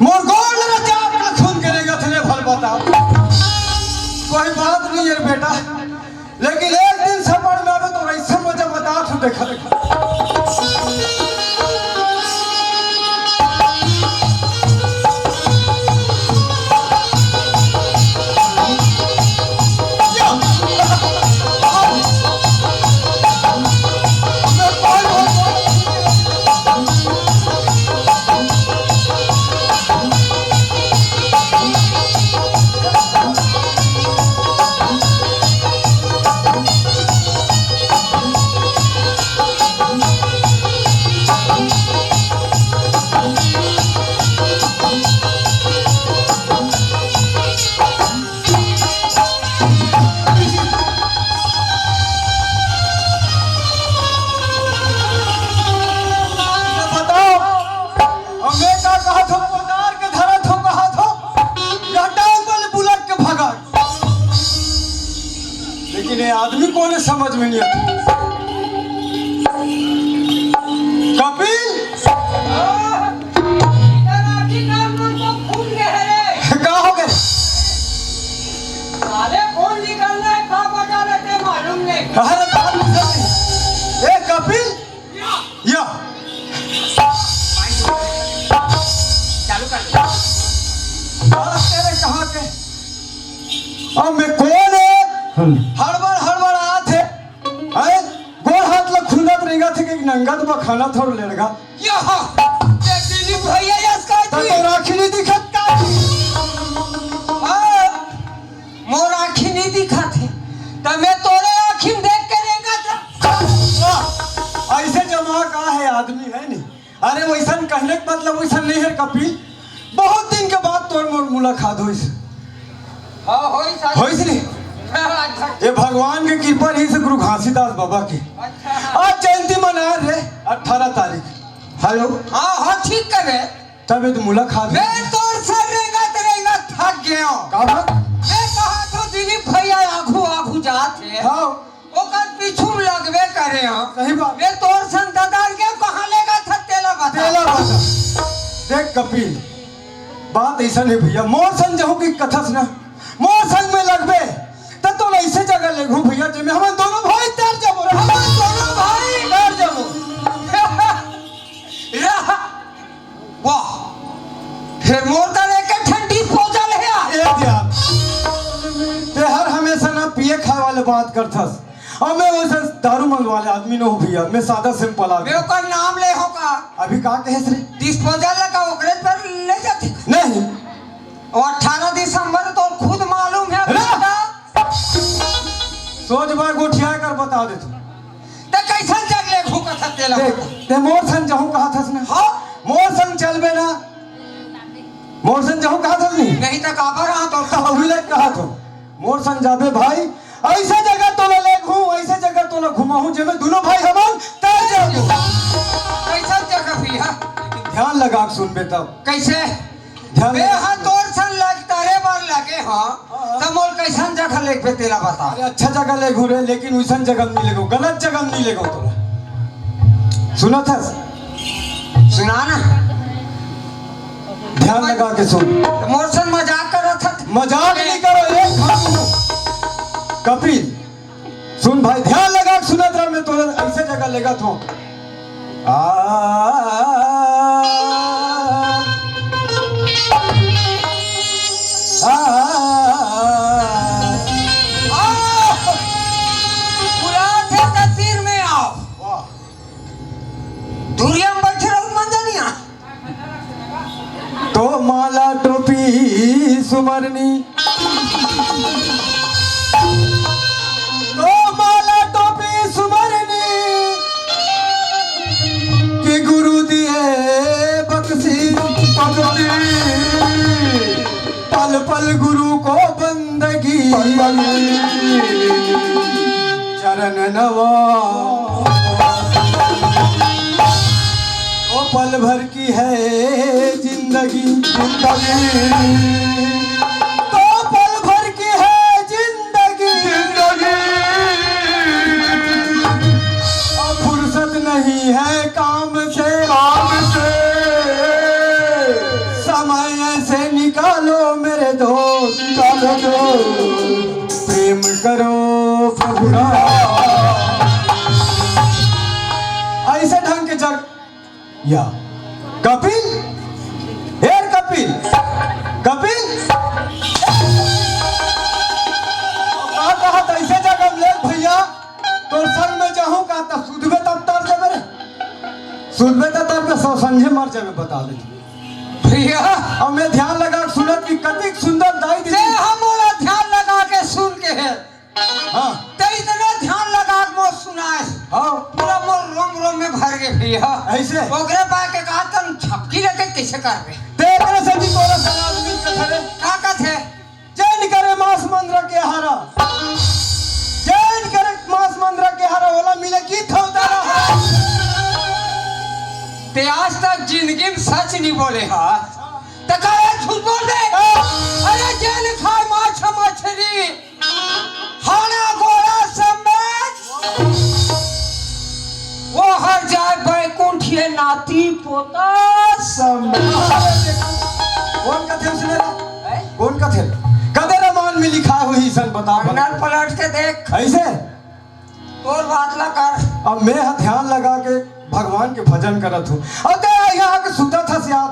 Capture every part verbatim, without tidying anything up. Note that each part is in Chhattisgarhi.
मोर गोड़ ल चाट के खून के रेंगत हे, ले भल बता। कोई बात नहीं हे बेटा, लेकिन एक दिन सपन में आबे त अइसे मजा बता, तू देखा, देखा। समझ में नहीं आता। कपिल, का हो गए? अरे, कौन निकलना है, का बजा रहे थे, मालूम नहीं। अरे, बात नहीं। ए, कपिल, या। चालू कर। बात तेरे कहाँ के? अब मैं कौन है? हड़बड़, हड़बड़ आत है। अरे, गोड़ हाथ ला खुंदत रेंगत हे कि नंगत बखानत हव लेड़गा। यह, ये दिलीप भैया यस का त जी। तो राखी नहीं दिखत का? हाँ, मोर आँखी नहीं दिखत हे, त मैं तोरे आँखी में देख के रेंगत हँव। वाह, ऐसे जमा का है आदमी है नहीं? अरे वैसन कहने के मतलब वैसन नहीं है कपिल, बहुत दिन के बाद तोर मोर मुलाकात होइस। हाँ, होइस आज। होइस नहीं? अच्छा। ये भगवान के कृपा रहिस गुरु घासीदास बाबा के। अच्छा। आज जयंती मना रे, अठारह तारीख। हेलो। हाँ, हाँ, ठीक करे। तब ये तो मुलाकात मैं होइस। तोर सर रेंगत रेंगत थक गया। का बात? मैं कहा तो दिलीप भैया आघू आघू जात हे। हाँ। ओकर पीछू में लगबे करे हँव। सही बात। मैं तोर सन ददार के कहाँ लेगत हँव तेला बता। तेला बता। देख कपिल, बात ऐसन हे भैया, मोर सन जहूँ कि कथस ना, मोर सन में लगबे, त तोला ऐसे जगह लेगहूँ भैया, जेमे हमन दोनों भाई तर जबो रे, हमन दोनों भाई तर जबो। रहा। वाह, फेर मोर तर एक ठन disposal हे यार। ए दिया, ते हर हमेशा ना पिए खाए वाले बात करथस, अउ मैं वैसा दारू मंगवाले आदमी नोहूँ भैया, मैं सादा simple आदमी। मैं ओकर नाम ले हो का? अभी का कहेस रे? Disposal लगा ओकरे पर ले जाते। नहीं। वो अठारह दिसंबर तो खुद मालूम हे अरे! बेटा। सोच बा गोठिया कर बता दे तू। ते कैसन जग लेगहूँ कथस तेला? देख, ते मोर संग जहूँ कहा थस ना? हाँ। मोर संग चलबे ना? मोर संग जहूँ कहा थस नहीं? नहीं त काबर हाँ तो। अभी ले कहा थो। मोर संग जाबे भाई, ऐसे जगह तोला लेगहूँ, ऐसे जगह तोला घुमाहूँ, जेमे दोनों भाई हमन तर जाबो। कैसन जगह भैया? ध्यान लगा के सुनबे तब। कैसे? ध्यान बे लगा। हाँ, तोर सन लग तरे बर लगे, हाँ। हाँ, हाँ। त मोर कैसन जगह लेगबे तेला बता। अरे, अच्छा जगह लेगहूँ रे, लेकिन वैसन जगह नहीं लेगहूँ, गलत जगह नहीं लेगहूँ तोला। सुनत हस? सुना ना। ध्यान लगा के सुन। त मोर सन मजाक करत हस। मजाक नहीं करो, एक कपिल, सुन भाई, ध्यान लगा के सुनत रह, मैं तोला ऐसे जगह लेगत हँव। आ, आ, आ, बुलात हे त तीर में आओ। वाह। दूरिया में बैठे रहो, मन जानिया। तो माला टोपी सुमरनी, तो माला टोपी सुमरनी कि गुरु दिए बख्शी, बख्शी। पल पल गुरु को बंदगी, बंदगी। चरण नवा। ओ पल भर की है जिंदगी, जिंदगी। तो पल भर की है जिंदगी, जिंदगी। अब फुर्सत नहीं है काम से, काम से। समय ऐसे निकालो मेरे दोस्त, निकालो दोस्त। प्रेम करो प्रभु का। ऐसे ढंग के जग या कपिल, ए कपिल, कपिल। का कहत ऐसे जगह में ले भैया, तोर संग में जाहूँ का त सुधबे तब तर जबे रे। सुधबे त तर पे सौ संझे मर जबे, बता दे। भैया। अब मैं ध्यान लगा के सुनत कि कतिक सुंदर दाई दीदी। ते हम ओला ध्यान लगा के सुन के हे। हाँ। ते इतना ध्यान लगा के मोर सुनाए। हाँ। पूरा मोर रोम रोम में भर गे भैया। ऐसे? ओकरे बाद के कहा तन झपकी लेके कैसे कर दे? ते एकरे से भी तोरा सलाह मिल के खड़े। का कथे? जैन करे मांस मंद्रा के हारा। जैन करे मांस मंद्रा के हारा, ओला मिले की थौतारा। ते आज तक जिंदगी में सच नहीं बोले हा। त काहे झूठ बोल दे? अरे जैन खाए माछ मछली, हाड़ा गोड़ा समेत वो हर जाए बैकुंठ, ये नाती पोता सब। कौन कथे उसने? हैं? कौन कथे? कते रामायण में लिखा हुई सन बता, बता। पलट के देख। ऐसे? तोर बात ला कर। अब मैं ह ध्यान लगा के भगवान के भजन करत हूँ। अब ते यहाँ के सुतत हस यार।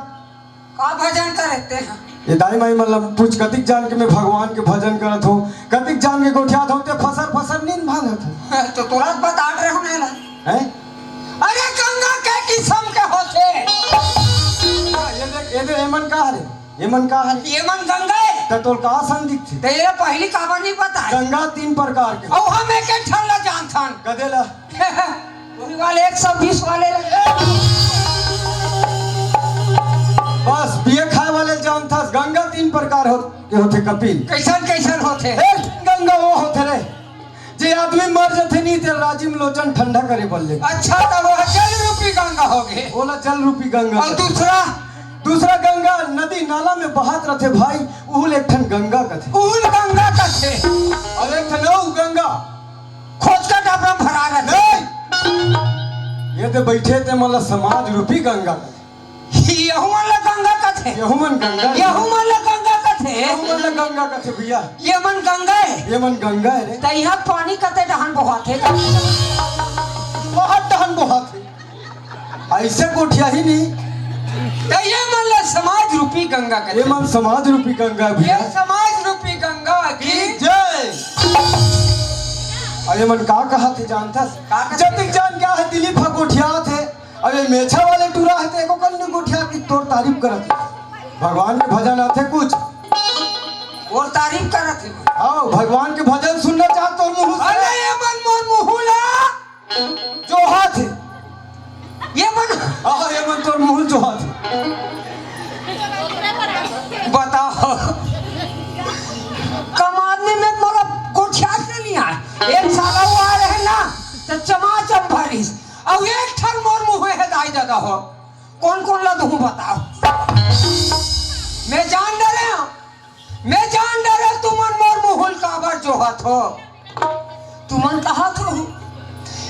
का भजन करत हस? ये दाई माई मतलब पूछ, कतिक जान के मैं भगवान के भजन करत हूँ, कतिक जान के गोठियात हूँ, ते फसर फसर नींद भांगत हस। तो तुरंत बता रहे हो ना। हैं? अरे गंगा के किस्म के होथे। ये देख, ये देख, एमन का हरे? एमन का हरे? एमन गंगा हे। त तोर का सन दिखथे? त ये पहली काबर नहीं पता है? गंगा तीन प्रकार के। अउ हम एक एक ठन ला जानथन। कदे ला? वही वाले एक सौ बीस वाले ला। बस पिए खाए वाले जानथस। गंगा तीन प्रकार हो, के होथे कपिल। कैसन कैसन होथे? एक गंगा वो होथे रे, जे आदमी मर जथे नी, ते राजिम लोचन ठंडा करे बर ले। अच्छा, त वो जल रूपी गंगा हो गए। ओला जल रूपी गंगा अउ कथे। दूसरा? दूसरा गंगा नदी नाला में बहत रथे भाई, उहू ले एक ठन गंगा कथे। उहू ले गंगा कथे। अउ एक ठन अउ गंगा। खोचका डबरा भरा रथे। नहीं। ये ते बैठे ते मतलब समाज रूपी गंगा कथे। यहू मन ला गंगा कथे। यहू मन गंगा हे। यहू मन ला गंगा कथे। यहू मन ला गंगा कथे भैया। ये मन गंगा हे। ये मन गंगा हे रे। त इहाँ पानी कते डहन बोहाथे? बहुत डहन बोहाथे। ऐसे गोठिया ही नहीं। त ये मन ला समाज रूपी गंगा कथे। ये मन समाज रूपी गंगा हे भैया। ये समाज रूपी गंगा की जय। अउ ये मन का कहाथे जानथस? का कहाथे? जतिक जान क्या हे, दिलीप ह गोठियाथे। अबे मेछा वाले टूरा हे, ते एको कन नी गोठिया कि तोर तारीफ करत हे। भगवान के भजन आथे कुछ। और तारीफ करत हे। हाँ, भगवान के भजन सुनना चाहत तोर मुंह से। अरे ये मन मोर मुंह ला जोहाथे। ये मन। हाँ, ये मन तोर मुंह जोहाथे। बताओ। कम आदमी में मोला गोठिया से नहीं आए। एक साला वो आ रहे ना, तो चमाचम भरिस। अउ एक ठन मोर मुँह हे दाई ददा हो। कोन कोन ला दूँ बताओ। मैं जान डरे हूँ, मैं जान डरे तुमन मोर मुहुल काबर जोहत हो। तुमन कहत हो,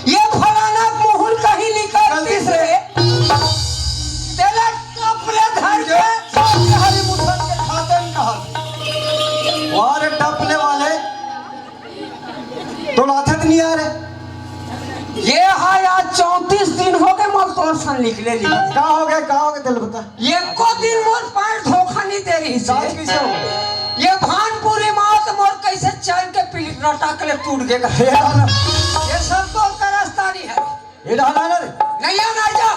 ये फलाना मुहुल कहीं निकल जल्दी से। रे। तेला टप ले धर के। ये हरी मुठन के खाते नहीं कहत। वाह रे टपले वाले। तोला आथत नहीं आ रे। ये हा आज चौंतीस दिन हो गए मोर तोर सन निकले ली। का हो गए, का हो गए, तेला बता। ये को दिन मोर पैर धोखा नहीं दे रही से। आज कैसे हो? ये भानपुरी मात मोर कैसे चैन के पीली रटा के ले टूट गए। हे राम। ये सब तो का रास्ता नहीं है। ये डाला ना रे। नहीं आना जा।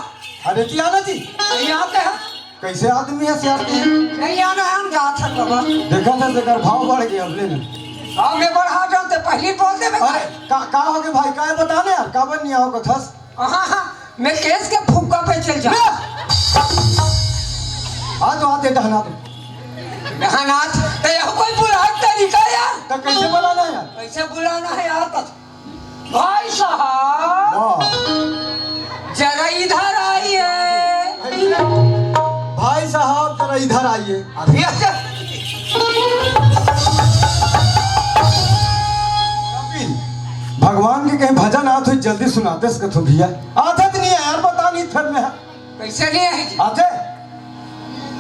अरे ती आना जी। नहीं आते हैं। कैसे आदमी है सियार के? नहीं आना है, हम जात हन बाबा। देखा था जेकर भाव बढ़ गया, अब ले ले। हाँ, मैं बढ़ा जाऊँ तो पहली बोल दे मैं। अरे, का, का हो गए भाई? का है बता ना यार, का बन नहीं आओ कथस? हाँ, हाँ, मैं केस के फुग्गा पे चल जाऊँ। हाँ, तो आते टहना दे। टहना तो यह कोई बुलाए तरीका यार। तो कैसे बुलाना है यार? कैसे बुलाना है यार? भाई साहब, वाह। जरा इधर आइए। भाई साहब, जरा इधर आइए। अभी कपिल, भगवान के कहीं भजन आत हो, जल्दी सुनाते इसको तो भैया। आदत नहीं है यार, पता नहीं फिर मैं। कैसे नहीं है जी? आते?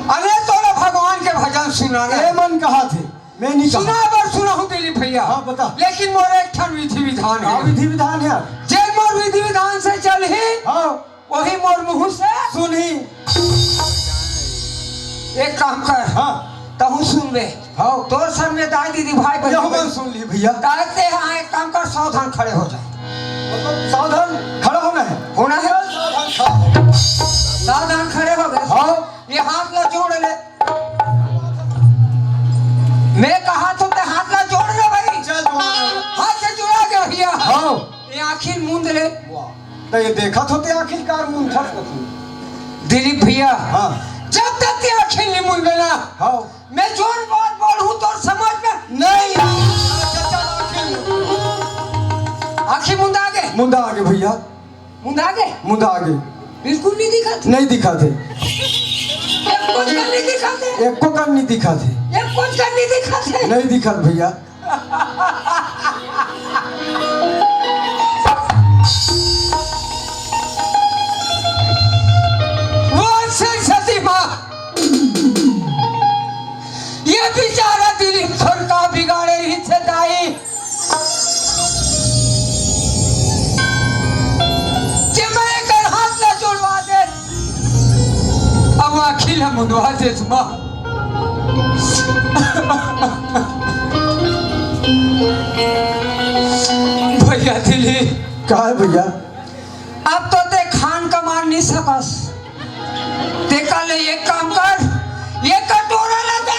अरे तोला भगवान के भजन सुनाना। ए मन कहा थे? मैं नहीं कहा। सुना बर सुना हूँ दिलीप भैया। हाँ, बता। लेकिन मोर एक ठन विधि विधान का है। विधि विधान है? जे मोर विधि विधान से चलही, हाँ। वही मोर मुँह से सुनही। एक काम कर। हाँ। तहूँ सुनबे। हाँ। तोर संग में दाई दीदी भाई बहन यह मन सुन ली भैया। कहते हैं, एक काम कर, सावधान खड़े हो जा। मतलब सावधान खड़ा होना है। होना है। सावधान खड़ा हो। सावधान खड़े हो गए। हाँ। ये हाथ ला जोड़ ले। मैं कहा तो ते हाथ ला जोड़ ले भाई। चल, जोड़ ले। हाथ से जुड़ा गया भैया। हाँ। ये आँखी मूंद ले। वाह। तो ये देखा तो ते आखिरकार मूंद था तू। दिलीप भैया। हाँ। जब तक ते आँखी नहीं मूंद ना। हाँ। मैं जोन बात बोलूँ तो समझ में नहीं। चल, चल, आँखी मूंद। आँखी मूंद आगे। मूंद आगे भैया। मुंदा गे? मुंदा गे। बिल्कुल नहीं दिखत। नहीं दिखत हे। एक कुछ कर नहीं दिखत हे। एको कन नहीं दिखत हे। एक कुछ कर नहीं दिखत हे। नहीं दिखत भैया। सरस्वती माँ, ये बेचारा दिलीप थोर का बिगाड़े रहिस हे दाई, जे मैं एकर हाथ ला जोड़वा दे, अब आँखी ला मुंदवा दे माँ। भैया दिलीप, का हे भैया? अब तो ते खान कमार नहीं सकस। तेकर ले एक काम कर, ये कटोरा ला दे।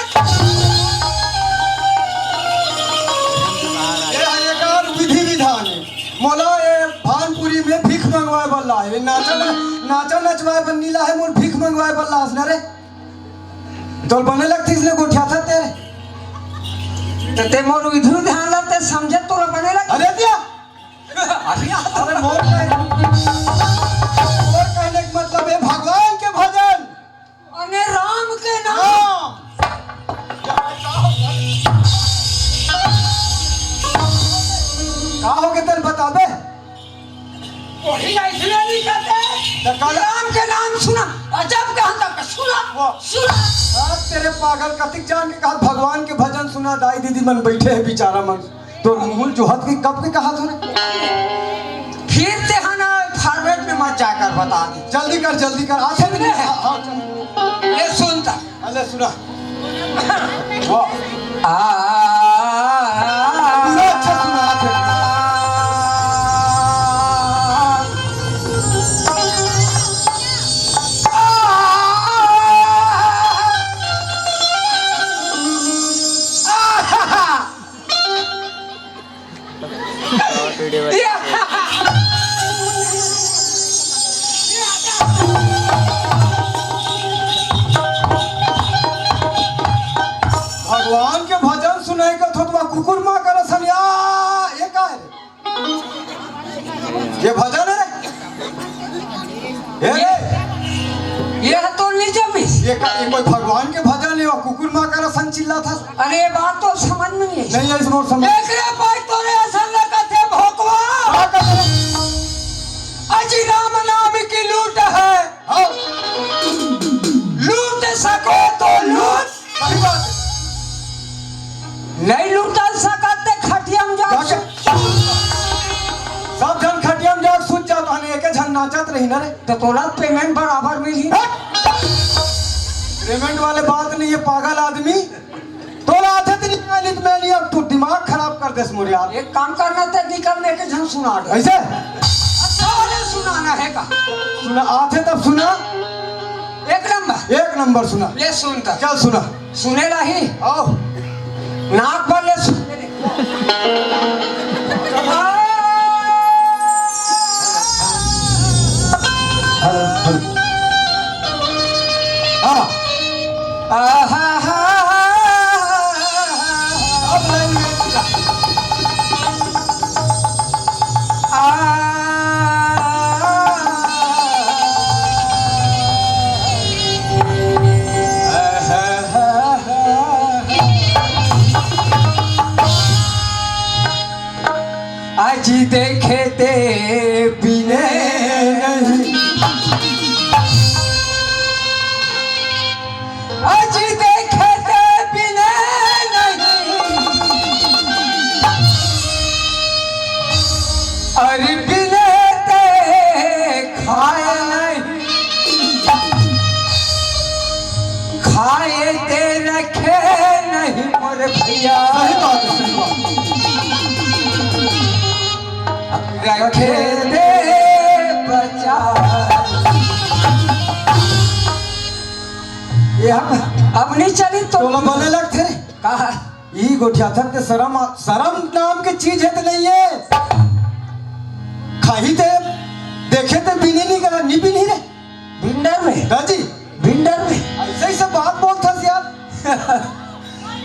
ये एकर विधि विधान हे। मोला ये भानपुरी में भीख मंगवाए बर लाए, ये नाचा न-, नाचा नचवाए बर नी लाए, मोर भीख मंगवाए बर लास न रे। तोर बने लगतिस ने गोठियाथस तें। त ते मोर विधि विधान ला ते समझे तोला बने लग। अरे दिया, अरे मोर कहे, मोर कहने के मतलब हे भगवान के भजन। अने राम के नाम। हाँ। का होगे तेला बताबे? वही ऐसने नहीं कहते। त का? राम के नाम सुना, अजब कहा तक सुना, वो। सुना। अब तेरे पागल कतिक जान के कहा भगवान के भजन सुना, दाई दीदी मन बैठे हे बेचारा मन। तोर मुंह जोहत के कब के कहा तूने? फिर ते हा ना format में मत जाकर बता दे। जल्दी कर, जल्दी कर। आथे नहीं। हाँ, हाँ, चल। ये सुनता। अले सुना। वाह। आ, पूरा अच्छा सुना आथे। भगवान के भजन सुनाई का थोतवा कुकुर माँ कर सनिया, ये का है? ये भजन है रे? ये रे? ये तो नहीं जमीस। ये का, ये कोई भगवान के भजन है? वो कुकुर माँ कर सन चिल्लाथस। अरे, ये बात तो समझ में नहीं है। नहीं है इस मोर समझ। देख रे भाई, तोरे असल लगत हे भोकवा। का कहत हे? अजी राम नाम की लूट है। हाँ। लूट सको तो लूट। सही बात है। नहीं लूट सकत ते खटिया में जा। जाके। सब झन खटिया में जाके सूत जात हन, एक झन नाचत रही ना रे। तो तोला payment बराबर मिली। हट। Payment वाले बात नहीं है, पागल आदमी। तोला आथे त निकाली त मैं नहीं, अब तू दिमाग खराब कर देस मोर यार। एक काम करना, ते निकल में के झन सुना दे। ऐसे? अच्छा वाले सुनाना है का? सुना, आथे तब सुना। एक नंबर। एक नंबर सुना। ले सुन त। चल सुना। सुने लाही? आओ। नाक पर ले सुन। Hello, hello. हाँ। आहा, हा, हा, हा, हा। अब लाइन में आ। आज देखे ते बिने नहीं, आज देखे ते बिने नहीं, अरे बिने ते खाए नहीं, खाए ते रखे नहीं मोर भैया। सही बात है, सही बात। रखे ते बचा। ये हम अब नहीं चली तो तोला बने लगथे। कहा? ई गोठियाथन के शरम, शरम नाम के चीज हे त नहीं हे। खाही ते देखे ते बिनी नहीं करा, नहीं बिनी रे। बिंडर में? दाजी। बिंडर में? ऐसे ही सब बात बोलथस यार।